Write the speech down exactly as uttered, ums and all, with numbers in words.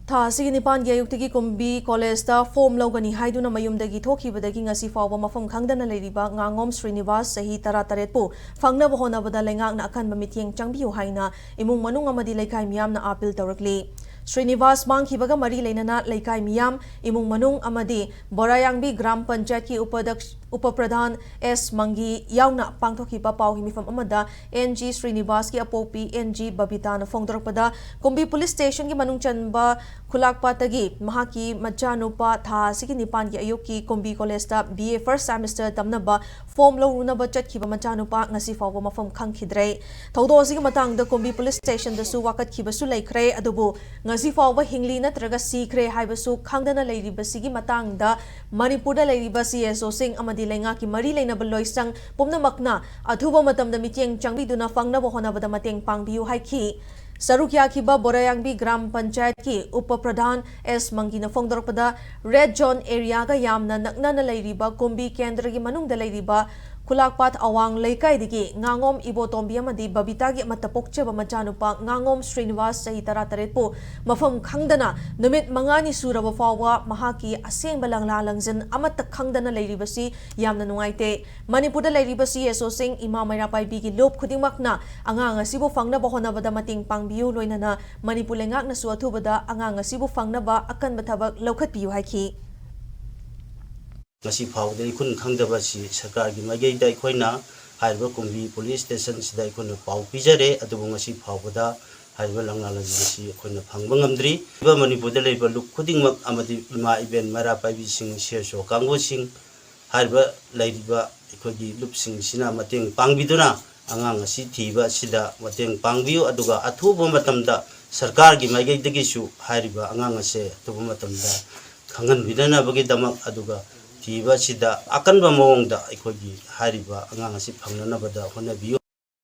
ꯊꯥ ꯑꯁꯤꯒꯤ ꯅꯤꯄꯥꯟꯒꯤ ꯑꯌꯨꯛꯇꯒꯤ ꯀꯨꯝꯕꯤ ꯀꯣꯂꯦꯖꯇ ꯐꯣꯝ ꯂꯧꯒꯅꯤ ꯍꯥꯏꯗꯨꯅ ꯃꯌꯨꯝꯗꯒꯤ ꯊꯣꯛꯈꯤꯕꯗꯒꯤ ꯉꯁꯤ ꯐꯥꯎꯕ ꯃꯐꯝ ꯈꯪꯗꯅ ꯂꯩꯔꯤꯕ ꯉꯥꯉꯣꯝ ꯁ꯭ꯔꯤꯅꯤꯕꯥꯁ, ꯆꯍꯤ ꯇꯔꯥꯇꯔꯦꯠꯄꯨ ꯐꯪꯅꯕ ꯍꯣꯠꯅꯕꯗ ꯂꯩꯉꯥꯛꯅ ꯑꯀꯟꯕ ꯃꯤꯠꯌꯦꯡ ꯆꯪꯕꯤꯌꯨ ꯍꯥꯏꯅ ꯏꯃꯨꯡ ꯃꯅꯨꯡ ꯑꯃꯗꯤ ꯂꯩꯀꯥꯏ ꯃꯤꯌꯥꯝꯅ ꯑꯥꯄꯤꯜ ꯇꯧꯔꯛꯂꯤ꯫ ꯁ꯭ꯔꯤꯅꯤꯕꯥꯁ ꯃꯥꯡꯈꯤꯕꯒ ꯃꯔꯤ ꯂꯩꯅꯅ ꯂꯩꯀꯥꯏ ꯃꯤꯌꯥꯝ, ꯏꯃꯨꯡ ꯃꯅꯨꯡ ꯑꯃꯗꯤ ꯕꯣꯔꯥꯌꯥꯡꯕꯤ ꯒ꯭ꯔꯥꯝ ꯄꯟꯆꯥꯌꯠꯀꯤ ꯎꯄꯗꯛ-, ꯎꯄꯄ꯭ꯔꯙꯥꯟ ꯑꯦꯁ ꯃꯪꯒꯤ ꯌꯥꯎꯅ ꯄꯥꯡꯊꯣꯛꯈꯤꯕ ꯄꯥꯎꯒꯤ ꯃꯤꯐꯝ ꯑꯃꯗ ꯑꯦꯟ ꯖꯤ ꯁ꯭ꯔꯤꯅꯤꯕꯥꯁꯀꯤ ꯑꯄꯣꯛꯄꯤ ꯑꯦꯟ ꯖꯤ ꯕꯕꯤꯇꯥꯅ ꯐꯣꯡꯗꯣꯔꯛꯄꯗ, ꯀꯨꯝꯕꯤ ꯄꯨꯂꯤꯁ ꯁ꯭ꯇꯦꯁꯟꯒꯤ ꯃꯅꯨꯡ ꯆꯟꯕ ꯈꯨꯂꯥꯛꯄꯥꯠꯇꯒꯤ ꯃꯍꯥꯛꯀꯤ ꯃꯆꯥꯅꯨꯄꯥ ꯊꯥ ꯑꯁꯤꯒꯤ ꯅꯤꯄꯥꯟꯒꯤ ꯑꯌꯨꯛꯀꯤ ꯀꯨꯝꯕꯤ ꯀꯣꯂꯦꯖꯇ ꯕꯤ ꯑꯦ ꯐꯥꯔꯁ ꯁꯦꯃꯤꯁꯇꯔ ꯇꯝꯅꯕ ꯐꯣꯝ ꯂꯧꯔꯨꯅꯕ ꯆꯠꯈꯤꯕ ꯃꯆꯥꯅꯨꯄꯥ ꯉꯁꯤ ꯐꯥꯎꯕ ꯃꯐꯝ ꯈꯪꯈꯤꯗ꯭ꯔꯦ꯫ ꯊꯧꯗꯣꯛ ꯑꯁꯤꯒꯤ ꯃꯇꯥꯡꯗ ꯀꯨꯝꯕꯤ ꯄꯨꯂꯤꯁ ꯁ꯭ꯇꯦꯁꯟꯗꯁꯨ ꯋꯥꯀꯠꯈꯤꯕꯁꯨ ꯂꯩꯈ꯭ꯔꯦ, ꯑꯗꯨꯕꯨ ꯉꯁꯤ ꯐꯥꯎꯕ ꯍꯤꯡꯂꯤ ꯅꯠꯇ꯭ꯔꯒ ꯁꯤꯈ꯭ꯔꯦ ꯍꯥꯏꯕꯁꯨ ꯈꯪꯗꯅ ꯂꯩꯔꯤꯕꯁꯤꯒꯤ ꯃꯇꯥꯡꯗ ꯃꯅꯤꯄꯨꯔꯗ ꯂꯩꯔꯤꯕ ꯁꯤ ꯑꯦꯁ ꯑꯣꯁꯤꯡ ꯑꯃꯗꯤ ꯂꯩꯉꯥꯛꯀꯤ ꯃꯔꯤ ꯂꯩꯅꯕ ꯂꯣꯏꯁꯪ ꯄꯨꯝꯅꯃꯛꯅ ꯑꯊꯨꯕ ꯃꯇꯝꯗ ꯃꯤꯠꯌꯦꯡ ꯆꯪꯕꯤꯗꯨꯅ ꯐꯪꯅꯕ ꯍꯣꯠꯅꯕꯗ ꯃꯇꯦꯡ ꯄꯥꯡꯕꯤꯌꯨ ꯍꯥꯏꯈꯤ꯫ ꯁꯔꯨꯛ ꯌꯥꯈꯤꯕ ꯕꯣꯔꯥꯌꯥꯡꯕꯤ ꯒ꯭ꯔꯥꯝ ꯄꯟꯆꯥꯌꯠꯀꯤ ꯎꯄ ꯄ꯭ꯔꯙꯥꯟ ꯑꯦꯁ ꯃꯪꯒꯤꯅ ꯐꯣꯡꯗꯣꯔꯛꯄꯗ, ꯔꯦꯗ ꯖꯣꯟ ꯑꯦꯔꯤꯌꯥꯒ ꯌꯥꯝꯅ ꯅꯛꯅꯅ ꯂꯩꯔꯤꯕ ꯀꯨꯝꯕꯤ ꯀꯦꯟꯗ꯭ꯔꯒꯤ ꯃꯅꯨꯡꯗ ꯂꯩꯔꯤꯕ ꯈꯨꯂꯥꯛꯄꯥꯠ ꯑꯋꯥꯡ ꯂꯩꯀꯥꯏꯗꯒꯤ ꯉꯥꯉꯣꯝ ꯏꯕꯣꯇꯣꯝꯕꯤ ꯑꯃꯗꯤ ꯕꯕꯤꯇꯥꯒꯤ ꯑꯃꯠꯇ ꯄꯣꯛꯆꯕ ꯃꯆꯥꯅꯨꯄꯥ ꯉꯥꯉꯣꯝ ꯁ꯭ꯔꯤꯅꯤꯋꯥꯁ, ꯆꯍꯤ ꯇꯔꯥꯇꯔꯦꯠꯄꯨ ꯃꯐꯝ ꯈꯪꯗꯅ ꯅꯨꯃꯤꯠ ꯃꯉꯥꯅꯤ ꯁꯨꯔꯕ ꯐꯥꯎꯕ ꯃꯍꯥꯛꯀꯤ ꯑꯁꯦꯡꯕ ꯂꯪꯂꯥ ꯂꯪꯖꯟ ꯑꯃꯠꯇ ꯈꯪꯗꯅ ꯂꯩꯔꯤꯕꯁꯤ ꯌꯥꯝꯅ ꯅꯨꯡꯉꯥꯏꯇꯦ꯫ ꯃꯅꯤꯄꯨꯔꯗ ꯂꯩꯔꯤꯕ ꯁꯤ ꯑꯦꯁ ꯑꯣꯁꯤꯡ, ꯏꯃꯥ ꯃꯩꯔꯥ ꯄꯥꯏꯕꯤꯒꯤ ꯂꯨꯞ ꯈꯨꯗꯤꯡꯃꯛꯅ ꯑꯉꯥꯡ ꯑꯁꯤꯕꯨ ꯐꯪꯅꯕ ꯍꯣꯠꯅꯕꯗ ꯃꯇꯦꯡ ꯄꯥꯡꯕꯤꯌꯨ, ꯂꯣꯏꯅꯅ ꯃꯅꯤꯄꯨꯔ ꯂꯩꯉꯥꯛꯅꯁꯨ ꯑꯊꯨꯕꯗ ꯑꯉꯥꯡ ꯑꯁꯤꯕꯨ ꯐꯪꯅꯕ ꯑꯀꯟꯕ ꯊꯕꯛ ꯂꯧꯈꯠꯄꯤꯌꯨ ꯍꯥꯏꯈꯤ꯫ ꯉꯁꯤ ꯐꯥꯎꯕꯗ ꯏꯈꯨꯟ ꯈꯪꯗꯕ ꯑꯁꯤ ꯁꯔꯀꯥꯔꯒꯤ ꯃꯥꯏꯀꯩꯗ ꯑꯩꯈꯣꯏꯅ ꯍꯥꯏꯔꯤꯕ ꯀꯨꯝꯕꯤ ꯄꯨꯂꯤꯁ ꯁ꯭ꯇꯦꯁꯟꯁꯤꯗ ꯑꯩꯈꯣꯏꯅ ꯄꯥꯎ ꯄꯤꯖꯔꯦ, ꯑꯗꯨꯕꯨ ꯉꯁꯤ ꯐꯥꯎꯕꯗ ꯍꯥꯏꯔꯤꯕ ꯂꯪꯂꯥ ꯂꯪꯖꯟ ꯑꯁꯤ ꯑꯩꯈꯣꯏꯅ ꯐꯪꯕ ꯉꯝꯗ꯭ꯔꯤ꯫ ꯃꯅꯤꯄꯨꯔꯗ ꯂꯩꯔꯤꯕ ꯂꯨꯞ ꯈꯨꯗꯤꯡꯃꯛ ꯑꯃꯗꯤ ꯏꯃꯥ ꯏꯕꯦꯟ ꯃꯩꯔꯥ ꯄꯥꯏꯕꯤꯁꯤꯡ, ꯁꯤ ꯑꯦꯁ ꯑꯣ ꯀꯥꯡꯕꯨꯁꯤꯡ, ꯍꯥꯏꯔꯤꯕ ꯂꯩꯔꯤꯕ ꯑꯩꯈꯣꯏꯒꯤ ꯂꯨꯞꯁꯤꯡꯁꯤꯅ ꯃꯇꯦꯡ ꯄꯥꯡꯕꯤꯗꯨꯅ ꯑꯉꯥꯡ ꯑꯁꯤ ꯊꯤꯕ ꯑꯁꯤꯗ ꯃꯇꯦꯡ ꯄꯥꯡꯕꯤꯌꯨ, ꯑꯗꯨꯒ ꯑꯊꯨꯕ ꯃꯇꯝꯗ ꯁꯔꯀꯥꯔꯒꯤ ꯃꯥꯏꯀꯩꯗꯒꯤꯁꯨ ꯍꯥꯏꯔꯤꯕ ꯑꯉꯥꯡ ꯑꯁꯦ ꯑꯊꯨꯕ ꯃꯇꯝꯗ ꯈꯪꯍꯟꯕꯤꯅꯅꯕꯒꯤꯗꯃꯛ, ꯑꯗꯨꯒ ꯊꯤꯕ ꯑꯁꯤꯗ ꯑꯀꯟꯕ ꯃꯑꯣꯡꯗ ꯑꯩꯈꯣꯏꯒꯤ ꯍꯥꯏꯔꯤꯕ ꯑꯉꯥꯡ ꯑꯁꯤ ꯐꯪꯅꯅꯕꯗ ꯍꯣꯠꯅꯕꯤꯌꯨ꯫